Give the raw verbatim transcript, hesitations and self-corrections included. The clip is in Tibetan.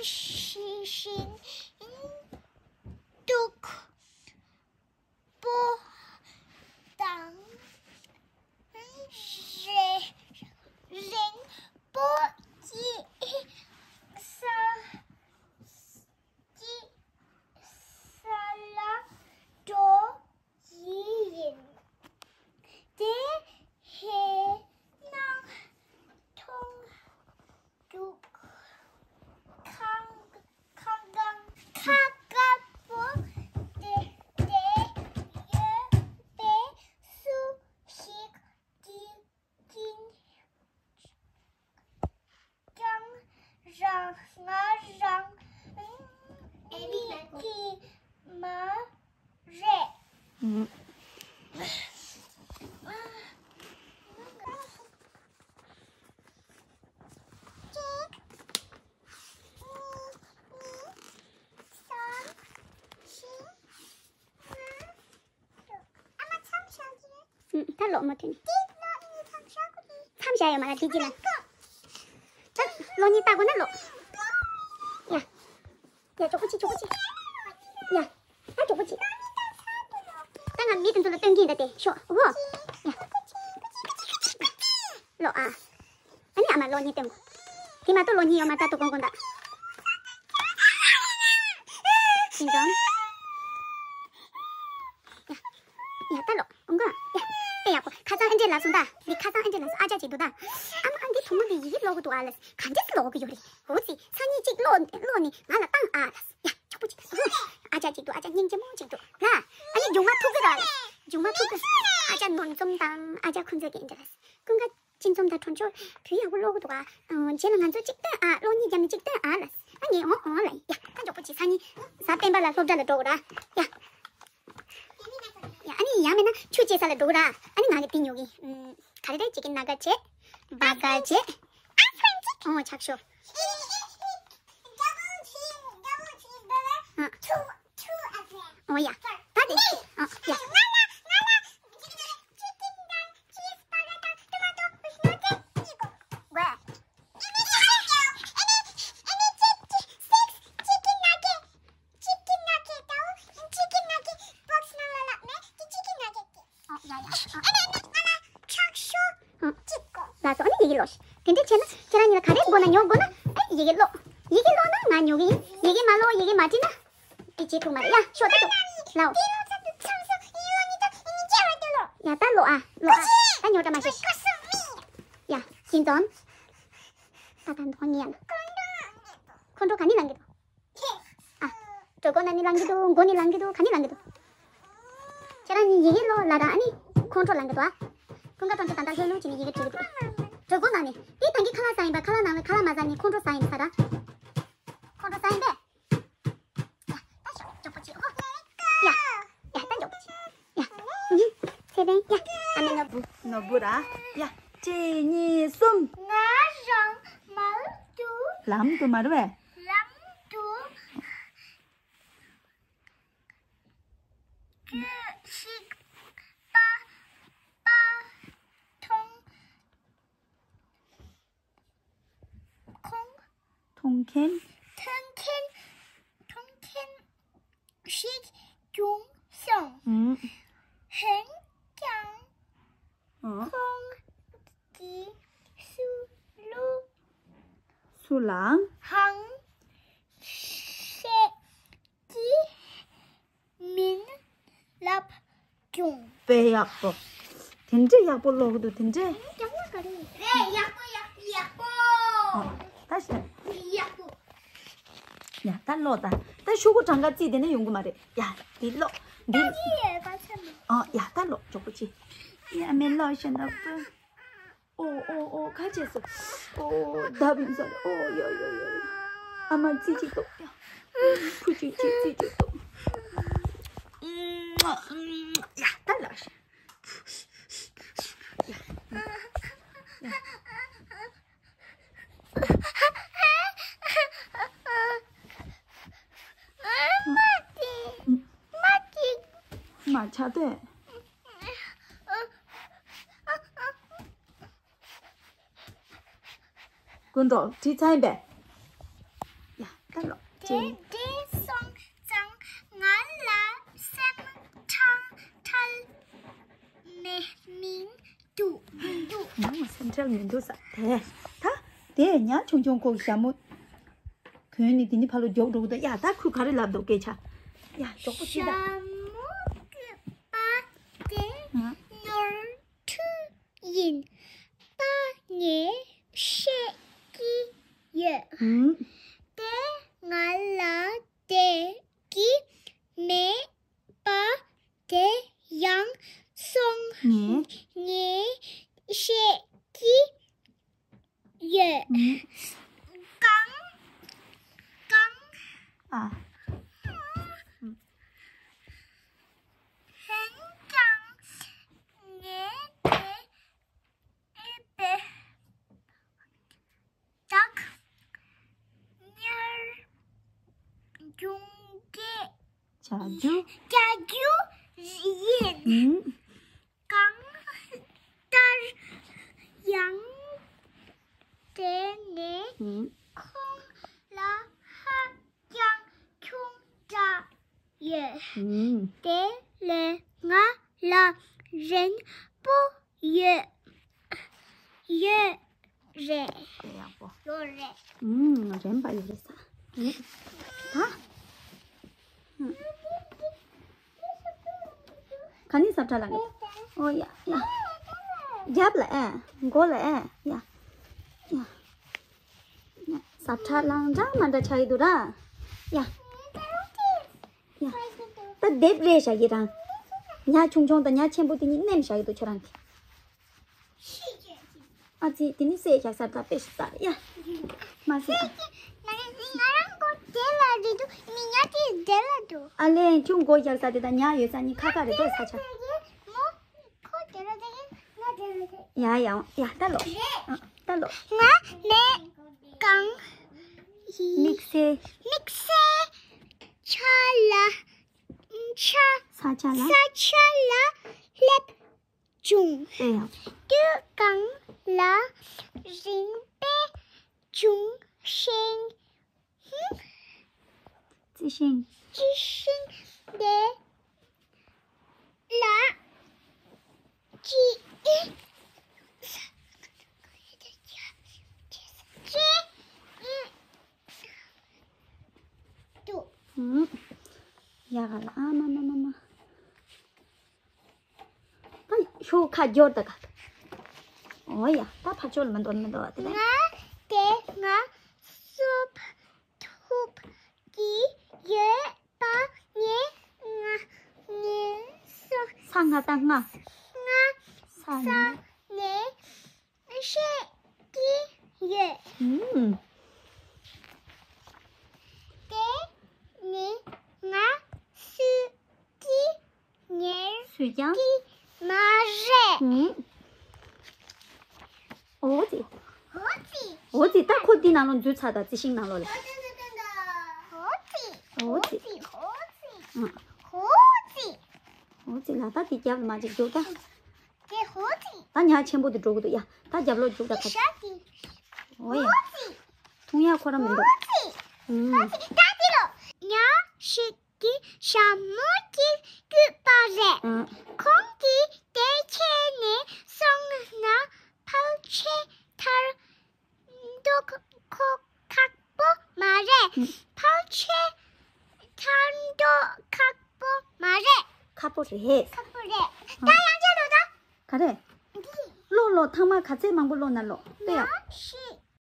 ཤི་ཤིང་སྟུག་པོ་དང་རེ་རིང་པོ་ཅིག་ས་ཅིག་ས་ལ་འགྲོ་གི་ཡིན། དེ་ཧེ་ནང་མཐོང་རྒྱུག་ཁང་ཁང་ཁང་ཁ་དཀར་པོ་དེ་དེ་ཡོད་པའི་སུ་ཞིག་གིས་ཀྱིན་ཀྱང་རང་ང་རང་ཉིད་ཀྱི་མ་རེད། ཨུམ། ཨུམ། ད་ལོག་མ་ཐོན། མཚམས་བཞག་ཡོད་མ་རེད་དེ་གཅིག་ལ། ད་གློག་བརྙན་ལྟ་དགོས་ན་ལོག་ཡ། ཡ་མགྱོགས་པོ་བྱེད་མགྱོགས་པོ་བྱེད། ཡ། ད་མགྱོགས་པོ་བྱེད། ད་ང་མི་དེ་ཚོ་ལ་སྟོན་གྱིན་ད་དེ་ཤོག་འོ། ཡ། ལོག་ཨ། ཨ་ནི་ཨ་མ་གློག་བརྙན་སྟོན་དགོས། དེ་མ་གཏོགས་གློག་བརྙན་ཡོད་མ་རེད་ད་དུ་དགོངས་དགོངས་ད། ཞིང་ཙོང་། ཡ། ཡ་ད་ལོག་ཨུང་ག་ཡ། ཨེ་ཡག་པོ་ཁ་སང་ཨེ་འདྲས་ལབ་སོང་ད། འདི་ཁ་སང་ཨེ་འདྲས་ལབ་སོང་ཨ་ཅག་ཅིག་འདུག་ད། ཨ་མ་ཨ་འདི་བུ་མོ་འདི་ཡི་གེ་ཀློག་གི་འདུག་ཨ་ལ། ག་འདྲས་སེ་ཀློག་གི་ཡོད་རེད། འོ་ཙི་སང་ཉིན་གཅིག་ཀློག་ཀློག་ནི་ང་ལ་བཏང་ཨ་ལ། ཡ་མགྱོགས་པོ་ཅིག་ཨ་ཅག་ཅིག་འདུག་ཨ་ཅག་སྙིང་རྗེ་མོ་ཅིག་འདུག་ལ། ཨ་ནི་མཇུག་མ་ཐུག་གི་ར་ལ། མཇུག་མ་ཐུག་གི་ཨ་ཅག་ནོར་འཛོམས་དང་ཨ་ཅག་ཁོང་ཚོ་གི་ཨེ་འདྲས་ལ། ཀུན་དགའ། སྤྱི་འཛོམས་དང་གྲོང་ཆོག་བུ་ཡག་པོ་ཀློག་གི་འདུག་ཨ། རྗེས་ལ་ང་ཚོ་གཅིག་སྟོན་ཨ། གློག་བརྙན་བརྒྱབ་ནས་གཅིག་སྟོན་ཨ་ལ། ཨ་ངས་འོང་འོང་ལ་ཡ། ད་མགྱོགས་པོ་བྱེད་ས་ནི། གཟའ་སྤེན་པ་ལ་སློབ་གྲྭ་ལ་འགྲོ་དགོས་ར། ཡ། ཡ་ཨ་ནི་ཡང་མིན་ན་ཆུ་སྐྱེལ་ས་ལ་འགྲོ་དགོས་ར། ཨ་ནི་ང་གི་དེ་ཉོ་གི། ག་རེ་རེད་ཅིག་གི་ན་ག་བྱེད། བ་ག་བྱེད། ཨོ་ཆག་ཤོ། ཨོ་ཡ། ད་དེ། ཨོ་ཡ། ལགས་སོ། ཨ་ནི་ཡི་གེ་ཀློག་ཤིག་དེ་འདྲས་བྱས་ན་ཁྱེད་རང་གཉིས་ལ་ག་རེ་དགོས་ན་ཉོ་དགོས་ན་ཨེ་ཡི་གེ་ཀློག་ཡི་གེ་ཀློག་ན་ང་ཉོ་གི་ཡིན། ཡི་གེ་མ་ཀློག་ཡི་གེ་མ་བྲིས་ན་དེ་བྱེད་ཐུབ་མ་རེད་ཡ། ཤོག་ད་ཤོག་ལའོ། ཡ་ད་ཀློག་ཨ་ཀློག་ཨ། ད་ཉོ་གྲ་མ་བྱེད། ཡ་ཤིང་ཙོང་། ད་ད་མདོག་ངན་ཡ། ཁོང་ཁྲོ་ག་ནས་ལངས་གི་འདུག་ཨ། གྲོད་ཁོག་ནས་ནི་ལངས་གི་འདུག་མགོ་ནས་ལངས་གི་འདུག་ག་ནས་ལངས་གི་འདུག་ཁྱེད་རང་གཉིས་ཡི་གེ་ཀློག་ལ་ར་ཨ་ནི་ཁོང་ཁྲོ་ལངས་གི་འདུག་ཨ། ཀུན་དགའ་གྲོང་ཚོ་ད་ལྟ་ལྷོད་ལྷོད་བྱས་ནས་ཡི་གེ་འབྲི་གི་འདུག་གྲོད་ཁོག་ནང་ནས་དེ་ད་གིན་ཁ་ལག་ཟ་ཡིན་པ། ཁ་ལག་ནང་ལ་ཁ་ལག་མ་ཟ་ནས་ཁོང་ཁྲོ་ཟ་ཡིན་ས་ར། ཁོང་ཁྲོ་ཟ་ཡིན་པས། ཡ་ད་ཤོག་མགྱོགས་པོ་བྱེད་ཨོ། ཡ། ཡ་ད་མགྱོགས་པོ་བྱེད། ཡ། ཚེ་བརྟན་ཡ། ཨ་མའི་ནོར་བུ། ནོར་བུ་ར། ཡ། གཅིག་གཉིས་གསུམ། ང་རང་མལ་དུ། ལམ་དུ་མ་རེད་པས། ལམ་དུ། སྐྱོ་ཤིག་པ་པ་མཐོང་ཁོང་། མཐོང་མཁན། མཐོང་མཁན། མཐོང་མཁན་ཞིག་བྱུང་སོང་། ཨུམ། འོན་ཀྱང་། ཨོ། ཁོང་གིས་སུ་ལུ། སུ་ལའང་། ཧང་ཤེས་ཀྱི་མིན་ལབ་བྱུང་། དཔེ་ཡག་པོ། དེ་འདྲའི་ཡག་པོ་ཀློག་གི་འདུག་དེ་འདྲའི། རྒྱག་ན་ག་རེ་རེད། ཡག་པོ་ཡག་པོ་ཡག་པོ། ཨོ། ད་ཤེས། ཡག་པོ། ཡ་ད་ཀློག་ད། ད་ཤོག་གུ་གྲངས་ཀ་བརྩིས་དེ་ནས་ཡོང་གི་མ་རེད། ཡ་འདི་ཀློག་འདི། ཨོ་ཡ་ད་ཀློག་མགྱོགས་པོ་བྱེད། ཡ་མེ་ལོ་ཤེས་ན་པོ། ཨོ་ཨོ་ཨོ་ཁ་ཆེ་སོ། ཨོ་ད་བིན་ཟ། ཨོ་ཡོ་ཡོ་ཡོ་ཡོ། ཨ་མ་ཙི་ཅིག་ཏོ། ཕུ་ཅིག་ཅིག་ཙི་ཅིག་ཏོ། ཡ་ད་ལ་ཤ། མ་ཆགས་ཏེ། ཀུན་འགྲོ་བྲིས་ཚར་ཡིན་པས། ཡ་ད་ དེ་དེ་སོང་ཙང་ང་ལ་སེམས་ཁྲལ་ཁྲལ་མེད་མི་འདུག་མི་འདུག་ང་སེམས་ཁྲལ་མི་འདུག་ས། དེ་ད་དེ་ཉག་ཆུང་ཆུང་ཁོ་ཞྭ་མོ་གོན་ནི་དེ་ནི་ཕ་ལོ་མགྱོགས་འགྲོ་གི་འདུག་ཡ། ད་ཁོས་ག་རེ་ལབ་འདུག་སྐད་ཆ། ཡ་མགྱོགས་པོ་ཤི་ད། ཞྭ་མོ་གི་པ་དེ་ང་ནོར་འཁྲུལ་ཡིན་པ་ངས་ཤེས་ཀྱི་ཡོད། ཨུམ། དེ་ང་ལ་བསྡད་ཀྱི་མེད་པ་དེ་ཡང་སོང་ངས་ངས་ཤེས་ཀྱི་ཡོད། ཨུམ། གང་གང་ཨ། འོན་ཀྱང་ངས་དེ་ཨེ་པེ་བདག་ཉར་སྐྱོང་གི་བྱ་རྒྱུ། བྱ་རྒྱུ་ཡིན། ཨུམ། གང་ལྟར་ཡང་དེ་ནི་ཨུམ། ཁོང་ལ་ཧ་ཅང་ཆུང་དྲགས་ཡོད། ཨུམ། དེ་ལས་ང་ལ་རན་པོ་ཡོད་ཡོད་རེད། དེ་ཡག་པོ། ཡོད་རེད། ཨུམ། རན་པ་ཡོད་རེད་ས། ཨུམ། ད། ཨུམ། ག་ནས་ཟབ་ཁྲ་ལ་འགྲོ། ཨོ་ཡ་ཡ། རྒྱབ་ལ་ཨེ། མགོ་ལ་ཨེ། ཡ། ཡ། ཡ། ཟབ་ཁྲ་ལང་འདྲ་མ་འདྲ་ཆགས་ཀྱི་འདུག་ར། ཡ། ཡ། ད་རྡེབ་རེད་བཞག་གི་རང་། ཉ་ཆུང་ཆུང་དང་ཉ་ཆེན་པོ་དེ་གཉིས་མནན་བཞག་གི་འདུག་ཁྱོད་རང་གིས། ཨ་ཙི་དེ་ནི་བསད་བཞག་ས། ད་དཔེ་ཞིག་ལྟ་ཡ། མ་བསད་ཨ། ང་རང་མགོ་དེ་ལ་རེད་འདུག་མི་ཉག་དེ་དེ་ལ་འདུག་ཨ་ལས་ཁྱོད་མགོ་རྒྱག་ས་དེ་དང་ཉག་ཡོད་ས་གཉིས་ཁ་ཁ་རེད་དོ་ས་ཆ། མོ་ཁོ་དེ་ལ་དེ་ང་དེ་ལ་དེ། ཡ་ཡ་ཡ་ད་ལོ། ཨ་ད་ལོ། ང་མེད་གང་། དམིགས་བསལ། དམིགས་བསལ་ཆ་ལ་ཆ་ས་ཆ་ལ་ས་ཆ་ལ་སླེབས། བྱུང་། ཨེ་ཡ། དུས་གང་ལ་རིང་པོ་བྱུང་ཤིང་། རྩི་ཤིང་། རྩི་ཤིང་དེ་ལ་ཅི་ཅི་འདུག་ཨུམ། ཡ་ག་ལ་ཨ་མ་མ་མ་མ། ད་ཤོག་ཁ་སྦྱོར་ད་ག་ཨོ་ཡ། ད་ཕར་ཕྱོགས་ལ་མི་འདོར་མི་འདོར་བ་དེ་ལ། ང་དེ་ང་སོབ་ཐུབ་ཀྱི་ཡོད་པ་ངས་ང་ངས་སོ། ས་ང་ད་ང་། ང་ས་ས་ནས་ནས་ཤེས་ཀྱི་ཡོད། ཨུམ། དེ་ནི་ང་སུ་གི་ཉེར་སུས་ཀྱང་གི་མ་རེད། ཨུམ། འོ་ཙི། འོ་ཙི། འོ་ཙི། ད་ཁོ་འདི་ནང་ལོགས་འཛུལ་ཚར་ད། རྩི་ཤིང་ནང་ལོགས་ལ། འོ་ཙི། འོ་ཙི། འོ་ཙི། ཨུམ། འོ་ཙི། འོ་ཙི་ལ་ད་འདི་རྒྱབ་ལ་མ་ཅིག་འཇུག་ད། དེ་འོ་ཙི། ད་ཉ་ཆེན་པོ་དེ་འགྲོ་གི་འདུག་ཡ། ད་རྒྱབ་ལོགས་འཇུག་ད་ཁ་ཤ། འོ་ཡ། འཐུང་ཡ་ཁོ་རང་མི་འདུག་འོ་ཙི། ཨུམ། འོ་ཙི། ད་འདི་ལོ། ཉ་ཞིག་གི་ཞྭ་མོ་གཅིག་བརྐུས་པ་རེད། ཨུམ། ཁོང་གིས་དེ་ཁྱེར་ནས་སོང་ན་ཕལ་ཆེར་ཐར་འདུག་ཁོ་ཁག་པོ་མ་རེད། ཕལ་ཆེར་ཐར་འདུག་ཁག་པོ་མ་རེད། ཁག་པོ་རེད། ཁག་པོ་རེད། ད་ཡང་བསྐྱར་ལོ་ད། ག་རེ། འདི། ལོ་ལོ་ཐང་མ་ག་ཚད་མང་པོ་ལོ་ན་ལོ། ལྟོས་ཡ། ཉ་ཞིག